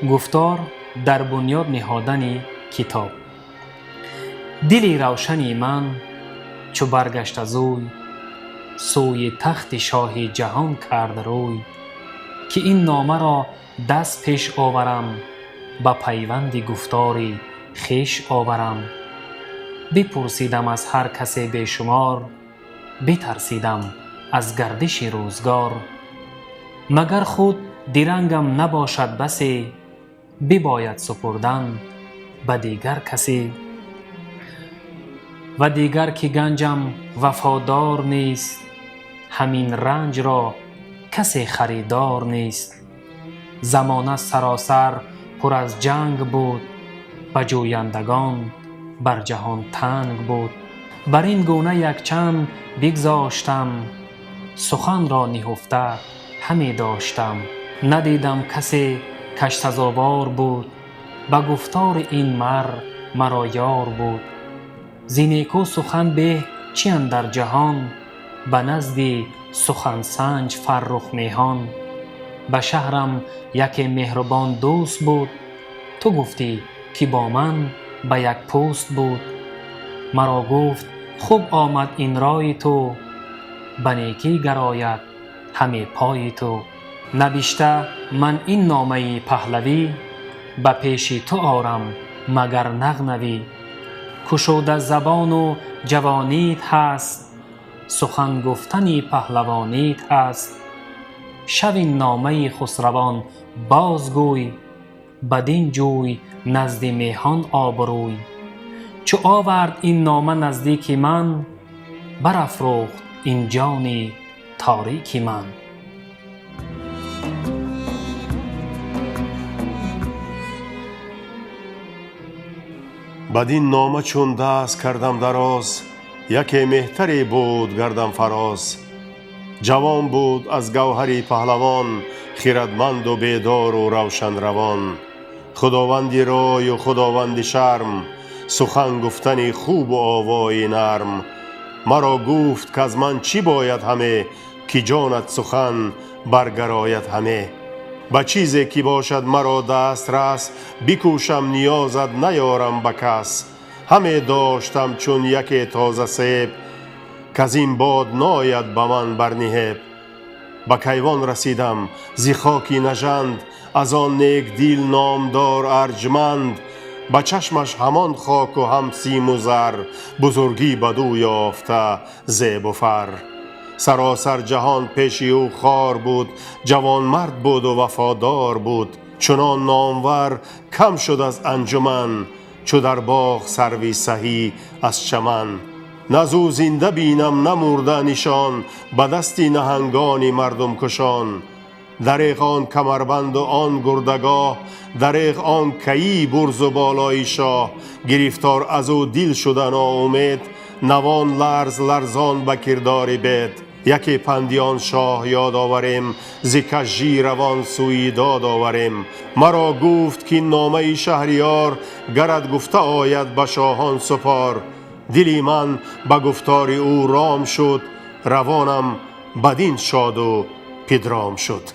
Гуфтор дар бунёд ниҳодани китоб. Дили равшани ман чу баргашт аз ӯй, сӯи тахти шоҳи ҷаҳон кард рӯй, ки ин номаро даст пеш оварам, ба пайванди гуфтори хеш оварам. Бипурсидам аз ҳар касе бешумор, битарсидам аз гардиши рӯзгор. Магар худ дирангам набошад басе, бибояд супурдан ба дигар касе. Ва дигар ки ганҷам вафодор нест, ҳамин ранҷро касе харидор нест. Замона саросар пур аз ҷанг буд, ба ҷӯяндагон бар ҷаҳон танг буд. Бар ин гуна якчанд бигзоштам, суханро ниҳуфта ҳаме доштам. Надидам касе каш сазовор буд, ба гуфтори ин мар маро ёр буд. Зи неку сухан беҳ чи андар ҷаҳон, ба назди сухансанҷ Фаррух меҳон. Ба шаҳрам яке меҳрубон дӯст буд, ту гуфтӣ ки бо ман ба як пӯст буд. Маро гуфт: хуб омад ин рои ту, ба некӣ гарояд ҳаме пои ту. Навишта ман ин номаи паҳлавӣ, ба пеши ту орам, магар нағнавӣ. Кушода забону ҷавонит ҳаст, сухан гуфтани паҳлавонит ҳаст. Шав ин номаи хусравон бозгӯй, бадин ҷӯй назди меҳон обрӯй. Чу овард ин нома наздики ман, барафрӯхт ин ҷони торики ман. Бадин нома чун даст кардам дароз, яке меҳтаре буд гардам фароз. Ҷавон буд аз гавҳари паҳлавон, хирадманду бедору равшанравон. Худованди рою худованди шарм, сухан гуфтани хубу овои нарм. Маро гуфт, каз ман чӣ бояд ҳаме, ки ҷонат сухан баргарояд ҳаме. Ба чизе ки бошад маро дастрас, бикӯшам ниёзат наёрам ба кас. Ҳаме доштам чун яке тоза себ, каз ин бод нояд ба ман барниҳеб. Ба кайвон расидам зи хоки нажанд, аз он некдил номдор арҷманд. Ба чашмаш ҳамон хоку ҳам симу зар, бузургӣ бадӯ ёфта зебу фар. Саросар ҷаҳон пеши ӯ хор буд, ҷавонмард буду вафодор буд. Чунон номвар кам шуд аз анҷуман, чу дар боғ сарви саҳӣ аз чаман. На зӯ зинда бинам, на мурда нишон, ба дасти наҳангони мардумкушон. Дареғ он камарбанду он гурдагоҳ, дареғ он каи бурзу болои шоҳ. Гирифтор аз ӯ дил шуда ноумед, навон ларз ларзон ба кирдори бед. Яке панди он шоҳ ёд оварем, зи кажжӣ равон сӯи дод оварем. Маро гуфт, ки номаи шаҳриёр гарат гуфта ояд, ба шоҳон супор. Дили ман ба гуфтори ӯ ром шуд, равонам бадин шоду пидром шуд.